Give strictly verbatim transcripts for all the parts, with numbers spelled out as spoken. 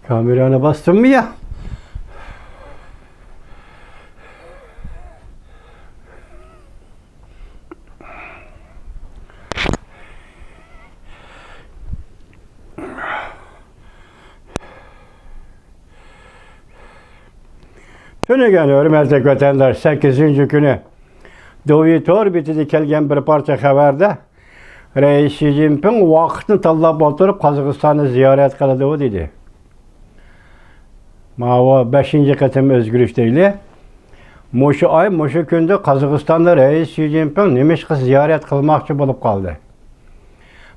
كامېرانى باستىممۇ يا؟ تۈنۈگۈن ھۆرمەتلىك ۋەتەنداش، سەككىزىنچى كۈنى دۇۋى تور بېتىدە كەلگەن بىر پارچە خەۋەردە، رەئىس شى جىنپىڭ ۋاقىتنى تاللاپ ئولتۇرۇپ قازاقىستاننى زىيارەت قىلىدۇ، دېدى. ماۋۇ بەشىنچى قېتىم ئۆزگىرىش دەيلى. مۇشۇ ئاي، مۇشۇ كۈندە قازاقىستاندا رەئىس شى جىنپىڭ نېمىشقا زىيارەت قىلماقچى بولۇپ قالدى؟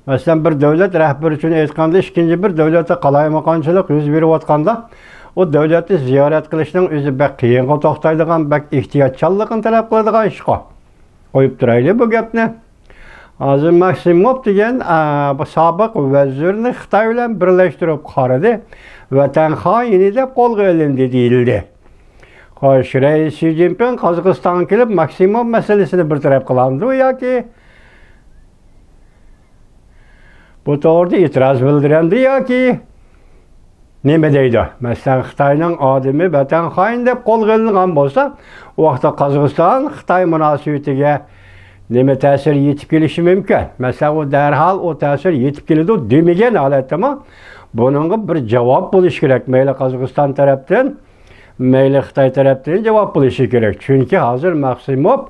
مەسىلەن، بىر دۆلەت رەھبىرى ئۈچۈن ئېيتقاندا، ئىككىنچى بىر دۆلەتتە قالايمىقانچىلىق يۈز بېرىۋاتقاندا، ئۇ دۆلەتنى زىيارەت قىلىشنىڭ ئۆزى بەك قىيىنغا توختايدىغان، بەك ئېھتىياتچانلىقنى تەلەپ قىلىدىغان ئىشقۇ. قويۇپ تۇرايلى بۇ گەپنى. ھازىر ماكسىموف دېگەن، ئا، بۇ سابىق ۋەزىرنى خىتاي بىلەن بىرلەشتۈرۈپ قارىدى. ۋەتەن خائىنى دەپ قولغا ئېلىندى دېيىلدى. خوش، رەئىس شى جىنپىڭ قازاقىستانغا كېلىپ ماكسىموف مەسىلىسىنى بىر تەرەپ قىلامدۇ ياكى بۇ توغرىدا ئېتىراز بىلدۈرەمدۇ ياكى نېمە دەيدۇ؟ مەسىلەن، خىتاينىڭ ئادىمى ۋەتەن خائىنى دەپ قولغا ئېلىنغان بولسا، ئۇ ۋاقىتتا قازاقىستان خىتاي مۇناسىۋىتىگە نېمە تەسىر يېتىپ كېلىشى مۇمكىن؟ مەسىلەن، ئۇ دەرھال ئۇ تەسىر يېتىپ كېلىدۇ دېمىگەن ھالەتتىمۇ، بۇنىڭغا بىر جاۋاب بولۇشى كېرەك. مەيلى قازاقىستان تەرەپتىن، مەيلى خىتاي تەرەپتىن جاۋاب بولۇشى كېرەك. چۈنكى ھازىر ماكسىموف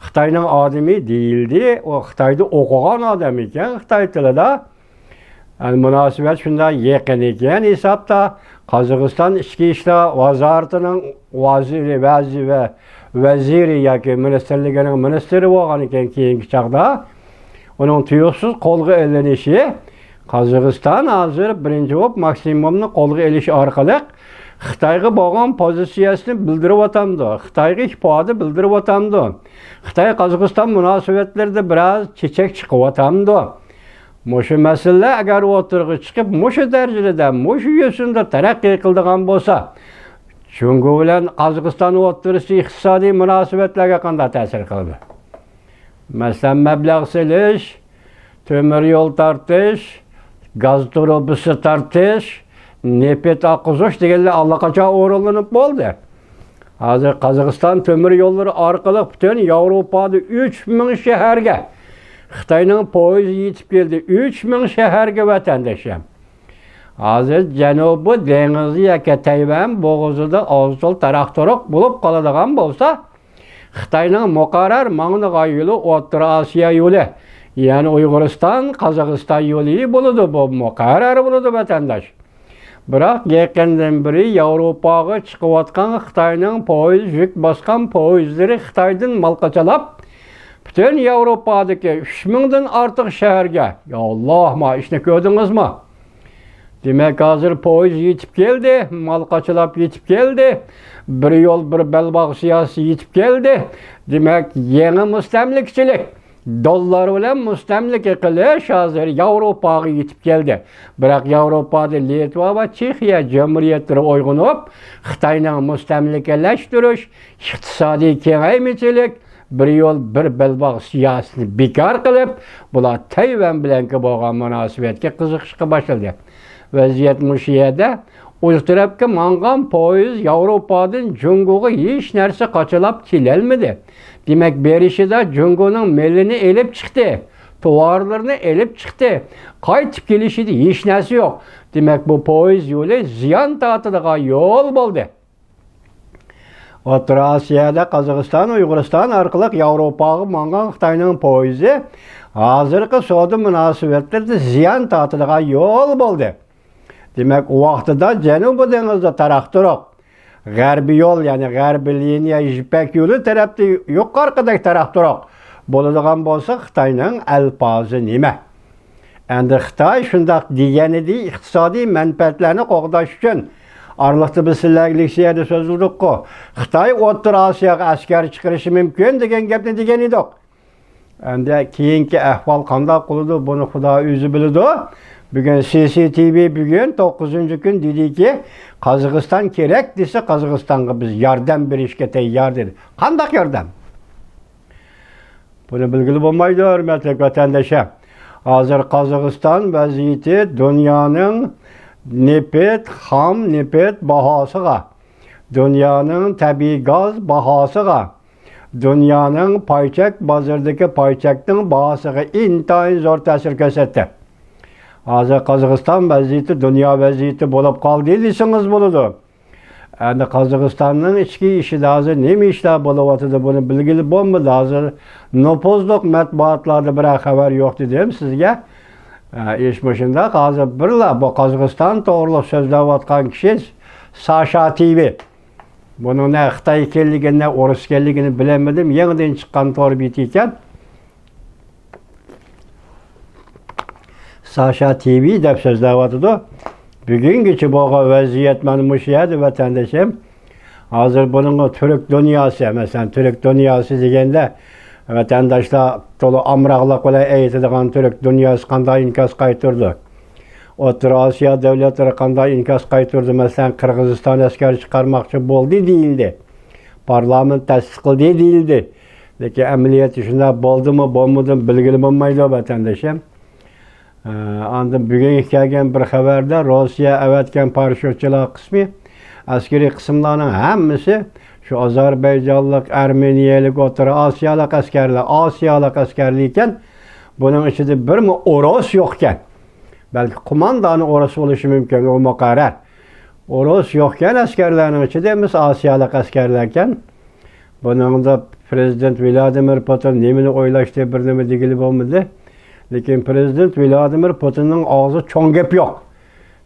خىتاينىڭ ئادىمى دېيىلدى، ئۇ خىتايدا ئوقۇغان ئادەم ئىكەن خىتاي تىلىدا. يەنى مۇناسىۋەت شۇنداق يېقىن ئىكەن ھېسابتا. قازاقىستان ئىچكى ئىشلار ۋازارىتىنىڭ ۋەزىرى، ۋەزى-، ۋە-، ۋەزىرى ياكى مىنىستىرلىكىنىڭ مىنىستىرى بولغان ئىكەن كېيىنكى چاغدا. ئۇنىڭ تۇيۇقسىز قولغا ئېلىنىشى، قازاقىستان ھازىر بىرىنچى بولۇپ ماكسىموفنى قولغا ئېلىش ئارقىلىق خىتايغا بولغان پوزىتسىيەسىنى بىلدۈرۈۋاتامدۇ؟ خىتايغا ئىپادە بىلدۈرۈۋاتامدۇ؟ خىتاي قازاقىستان مۇناسىۋەتلىرىدە بىرئاز چېچەك چىقىۋاتامدۇ؟ مۇشۇ مەسىلىلەر ئەگەر ئوتتۇرىغا چىقىپ، مۇشۇ دەرىجىدە، مۇشۇ يوسۇندا تەرەققىي قىلىدىغان بولسا، جۇڭگو بىلەن قازاقىستان ئوتتۇرىسىدا ئىقتىسادىي مۇناسىۋەتلەرگە قانداق تەسىر قىلىدۇ؟ مەسىلەن، مەبلەغ سېلىش، تۆمۈر يول تارتىش، گاز تۇرۇبىسى تارتىش، نېفىت ئاققۇزۇش دېگەنلەر ئاللىقاچان ئورۇنلىنىپ بولدى. ھازىر قازاقىستان تۆمۈر يوللىرى ئارقىلىق پۈتۈن ياۋروپادا ئۈچ مىڭ شەھەرگە خىتاينىڭ پويىزى يېتىپ كەلدى. ئۈچ مىڭ شەھەرگە، ۋەتەنداشلار. ھازىر جەنۇبىي دېڭىزى ياكى تەيۋەن بوغۇزىدا ئاز-تولا تاراق-تۇرۇق بولۇپ قالىدىغان بولسا، خىتاينىڭ مۇقەررەر ماڭىدىغان يولى ئوتتۇرا ئاسىيا يولى، يەنى ئۇيغۇرىستان، قازاقىستان يولى بولىدۇ. بۇ مۇقەررەر بولىدۇ، ۋەتەنداش. بىراق يېقىندىن بېرى ياۋروپاغا چىقىۋاتقان خىتاينىڭ پويىز، يۈك باسقان پويىزلىرى خىتايدىن مال قاچىلاپ، پۈتۈن ياۋروپادىكى ئۈچ مىڭدىن ئارتۇق شەھەرگە، يا ئاللا، ما ئىشنى كۆردىڭىزمۇ؟ دېمەك، ھازىر پويىز يېتىپ كەلدى، مال قاچىلاپ يېتىپ كەلدى، بىر يول، بىر بەلباغ سىياسىتى يېتىپ كەلدى. دېمەك، يېڭى مۇستەملىكىچىلىك، دوللار بىلەن مۇستەملىكە قىلىش ھازىر ياۋروپاغا يېتىپ كەلدى. بىراق ياۋروپادا لىتۋا ۋە چېخىيە جۇمھۇرىيەتلىرى ئويغىنىپ، خىتاينىڭ مۇستەملىكىلەشتۈرۈش، ئىقتىسادىي كېڭەيمىچىلىك، بىر يول، بىر بەلباغ سىياسىتىنى بىكار قىلىپ، بۇلار تەيۋەن بىلەنكى بولغان مۇناسىۋەتكە قىزىقىشقا باشلىدى. ۋەزىيەت مۇشۇ يەردە. ئۇ تەرەپكە ماڭغان پويىز ياۋروپادىن جۇڭگوغا ھېچ نەرسە قاچىلاپ كېلەلمىدى. دېمەك، بېرىشىدا جۇڭگونىڭ مېلىنى ئېلىپ چىقتى، تاۋارلىرىنى ئېلىپ چىقتى. قايتىپ كېلىشىدە ھېچ نەرسە يوق. دېمەك، بۇ پويىز يولى زىيان تارتىدىغان يول بولدى. ئوتتۇرا ئاسىيادا قازاقىستان، ئۇيغۇرىستان ئارقىلىق ياۋروپاغا ماڭغان خىتاينىڭ پويىزى ھازىرقى سودا مۇناسىۋەتلىرىدە زىيان تارتىدىغان يول بولدى. دېمەك، ئۇ ۋاقتىدا جەنۇبىي دېڭىزدا تاراق-تۇرۇق، غەربىي يول، يەنى غەربىي لىنىيە، يىپەك يولى تەرەپتە يۇقىرىقىدەك تاراق-تۇرۇق بولىدىغان بولسا، خىتاينىڭ ئەلپازى نېمە؟ ئەمدى خىتاي شۇنداق دېگەنىدى، ئىقتىسادىي مەنپەئەتلەرنى قوغداش ئۈچۈن، ئارىلىقتا بىز سىلەرگە لېكسىيەدە سۆزلىدۇققۇ، خىتاي ئوتتۇرا ئاسىياغا ئەسكەر چىقىرىشى مۇمكىن دېگەن گەپنى دېگەن ئىدۇق. ئەمدى كېيىنكى ئەھۋال قانداق بولىدۇ، بۇنى خۇدا ئۆزى بىلىدۇ. بۈگۈن سى سى تى ۋى بۈگۈن توققۇزىنچى كۈن دېدىكى، قازاقىستان كېرەك دېسە، قازاقىستانغا بىز ياردەم بېرىشكە تەييار دېدى. قانداق ياردەم؟ بۇنى بىلگىلى بولمايدۇ، ھۆرمەتلىك ۋەتەنداشلار. ھازىر قازاقىستان ۋەزىيىتى دۇنيانىڭ نېفىت، خام نېفىت باھاسىغا، دۇنيانىڭ تەبىئىي گاز باھاسىغا، دۇنيانىڭ پاي چەك بازىرىدىكى پاي چەكنىڭ باھاسىغا ئىنتايىن زور تەسىر كۆرسەتتى. ھازىر قازاقىستان ۋەزىيىتى دۇنيا ۋەزىيىتى بولۇپ قالدى دېسىڭىز بولىدۇ. ئەمدى قازاقىستاننىڭ ئىچكى ئىشىدا ھازىر نېمە ئىشلار بولۇۋاتىدۇ، بۇنى بىلگىلى بولمىدى. ھازىر نوپۇزلۇق مەتبۇئاتلاردا بىرەر خەۋەر يوق دېدىم سىزگە. ئە، ئىش مۇشۇنداق، ھازىر بىرلا بۇ قازاقىستان توغرۇلۇق سۆزلەۋاتقان كىشى ساشا تىۋى. بۇنىڭ نە خىتاي ئىكەنلىكىنى، نە ئورۇس ئىكەنلىكىنى بىلەلمىدىم. يېڭىدىن چىققان تور بېتى ئىكەن. ساشا تىۋى دەپ سۆزلەۋاتىدۇ. بۈگۈنگىچە بولغان ۋەزىيەت مانا مۇشۇ يەردە، ۋەتەندىشىم. ھازىر بۇنىڭغا تۈرك دۇنياسى، مەسىلەن، تۈرك دۇنياسى دېگەندە، ۋەتەنداشلار تولا ئامراقلىق بىلەن ئېيتىدىغان تۈرك دۇنياسى قانداق ئىنكاس قايتۇردى؟ ئوتتۇرا ئاسىيا دۆلەتلىرى قانداق ئىنكاس قايتۇردى؟ مەسىلەن، قىرغىزىستان ئەسكەر چىقارماقچى بولدى دېيىلدى. پارلامېنت تەستىقلىدى دېيىلدى. لېكىن ئەمەلىيەتتە شۇنداق بولدىمۇ، بولمىدىمۇ بىلگىلى بولمايدۇ، ۋەتەندىشىم. ئە، ئاندىن بۈگۈنكى كەلگەن بىر خەۋەردە، روسىيە ئەۋەتكەن پاراشوتچىلار قىسمى، ئەسكىرىي قىسىملارنىڭ ھەممىسى شۇ ئازەربەيجانلىق، ئەرمېنىيەلىك، ئوتتۇرا ئاسىيالىق ئەسكەرلەر، ئاسىيالىق ئەسكەرلەر ئىكەن. بۇنىڭ ئىچىدە بىرمۇ ئورۇس يوقكەن. بەلكى قوماندانى ئورۇس بولۇشى مۇمكىن، ئۇ مۇقەررەر. ئورۇس يوقكەن ئەسكەرلەرنىڭ ئىچىدە، ھەممىسى ئاسىيالىق ئەسكەرلەركەن. بۇنىڭدا پرېزىدېنت ۋلادىمىر پۇتىن نېمىنى ئويلاشتى، بىر نېمە دېگىلى بولمىدى. لېكىن پرېزىدېنت ۋلادىمىر پۇتىننىڭ ئاغزىدا چوڭ گەپ يوق.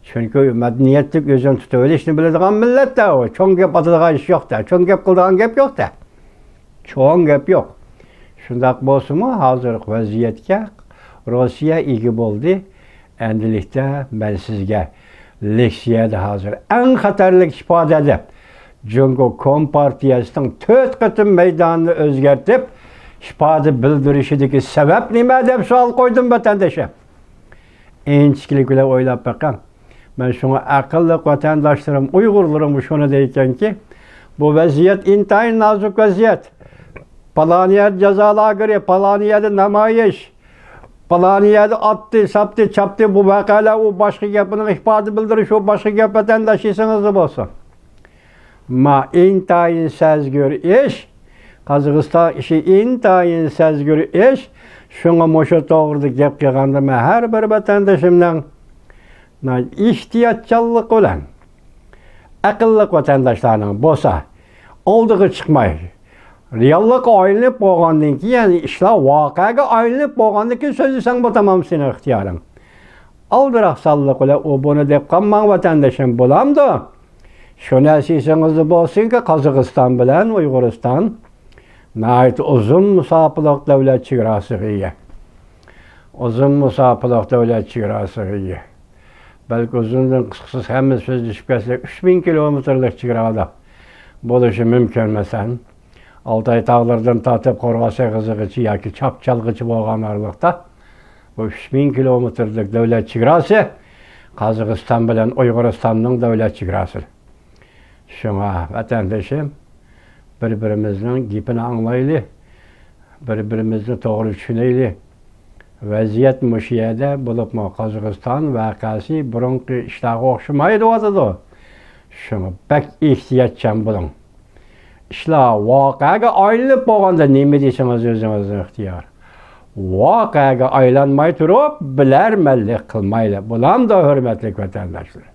چۈنكى مەدەنىيەتلىك ئۆزىنى تۇتۇۋېلىشنى بىلىدىغان مىللەت-تە ئۇ. چوڭ گەپ ئاتىدىغان ئىش يوق-تە. چوڭ گەپ قىلىدىغان گەپ يوق-تە. چوڭ گەپ يوق. شۇنداق بولسىمۇ، ھازىرقى ۋەزىيەتكە روسىيە ئىگە بولدى. ئەمدىلىكتە مەن سىزگە لېكسىيەدە ھازىر ئەڭ خەتەرلىك ئىپادە دەپ، جۇڭگو كومپارتىيەسىنىڭ تۆت قېتىم مەيدانىنى ئۆزگەرتىپ، ئىپادە بىلدۈرۈشىدىكى سەۋەب نېمە دەپ سوئال قويدۇم، ۋەتەندىشىم. ئىنچىكىلىك بىلەن ئويلاپ بېقىڭ. مەن شۇڭا ئەقىللىق ۋەتەنداشلىرىم، ئۇيغۇرلىرىم شۇنى دەيدىكەنكى، بۇ ۋەزىيەت ئىنتايىن نازۇك ۋەزىيەت. پالان يەردە جازا لاگېرى، پالان يەردە نامايىش، پالان يەردە ئاتتى، ساپتى، چاپتى، بۇ ۋەقەلەر، ئۇ باشقا گەپ، بۇنىڭ ئىپادە بىلدۈرۈش، ئۇ باشقا گەپ، ۋەتەنداش ئېسىڭىزدە بولسۇن. ما ئىنتايىن سەزگۈر ئىش، قازاقىستان ئىشى ئىنتايىن سەزگۈر ئىش. شۇڭا مۇشۇ توغرىدا گەپ قىلغاندا، مەن ھەر بىر ۋەتەندىشىمنىڭ ئېھتىياتچانلىق بىلەن، ئەقىللىق ۋەتەنداشلارنىڭ بولسا ئالدىغا چىقماي، رېئاللىققا ئايلىنىپ بولغاندىن كېيىن، يەنى ئىشلار ۋەقەگە ئايلىنىپ بولغاندىن كېيىن سۆزلىسەڭ بۇ تامام سېنىڭ ئىختىيارىڭ. ئالدىراقسانلىق بىلەن ئۇ بۇنى دەپ قالماڭ، ۋەتەندىشىم، بولامدۇ؟ شۇ نەرسە ئېسىڭىزدە بولسۇنكى، قازاقىستان بىلەن ئۇيغۇرىستان ناھايىتى ئۇزۇن مۇساپىلىق دۆلەت چېگراسىغا ئىگە. ئۇزۇن مۇساپىلىق دۆلەت چېگراسىغا ئىگە. بەلكى ئۇزۇندىن قىسقىسى ھەممىسى سۆزلىشىپ كەتسەك، ئۈچ مىڭ كىلومېتىرلىق چېگرادا بولۇشى مۇمكىن. مەسىلەن، ئالتاي تاغلىرىدىن تارتىپ قورغاس ئېغىزىغىچە ياكى چاپچالغىچە بولغان ئارىلىقتا، بۇ ئۈچ مىڭ كىلومېتىرلىق دۆلەت چېگراسى قازاقىستان بىلەن ئۇيغۇرىستاننىڭ دۆلەت چېگراسى. شۇڭا، ۋەتەندىشىم، بىر-بىرىمىزنىڭ گېپىنى ئاڭلايلى، بىر-بىرىمىزنى توغرا چۈشىنەيلى. ۋەزىيەت مۇشۇ يەردە، بولۇپمۇ قازاقىستان ۋەقەسى بۇرۇنقى ئىشلارغا ئوخشىمايدىۋاتىدۇ. شۇڭا بەك ئېھتىياتچان بولۇڭ. ئىشلار ۋەقەگە ئايلىنىپ بولغاندا نېمە دېسىڭىز ئۆزىڭىزنىڭ ئىختىيارى. ۋەقەگە ئايلانماي تۇرۇپ بىلەرمەنلىك قىلمايلى. بولامدۇ، ھۆرمەتلىك ۋەتەنداشلار؟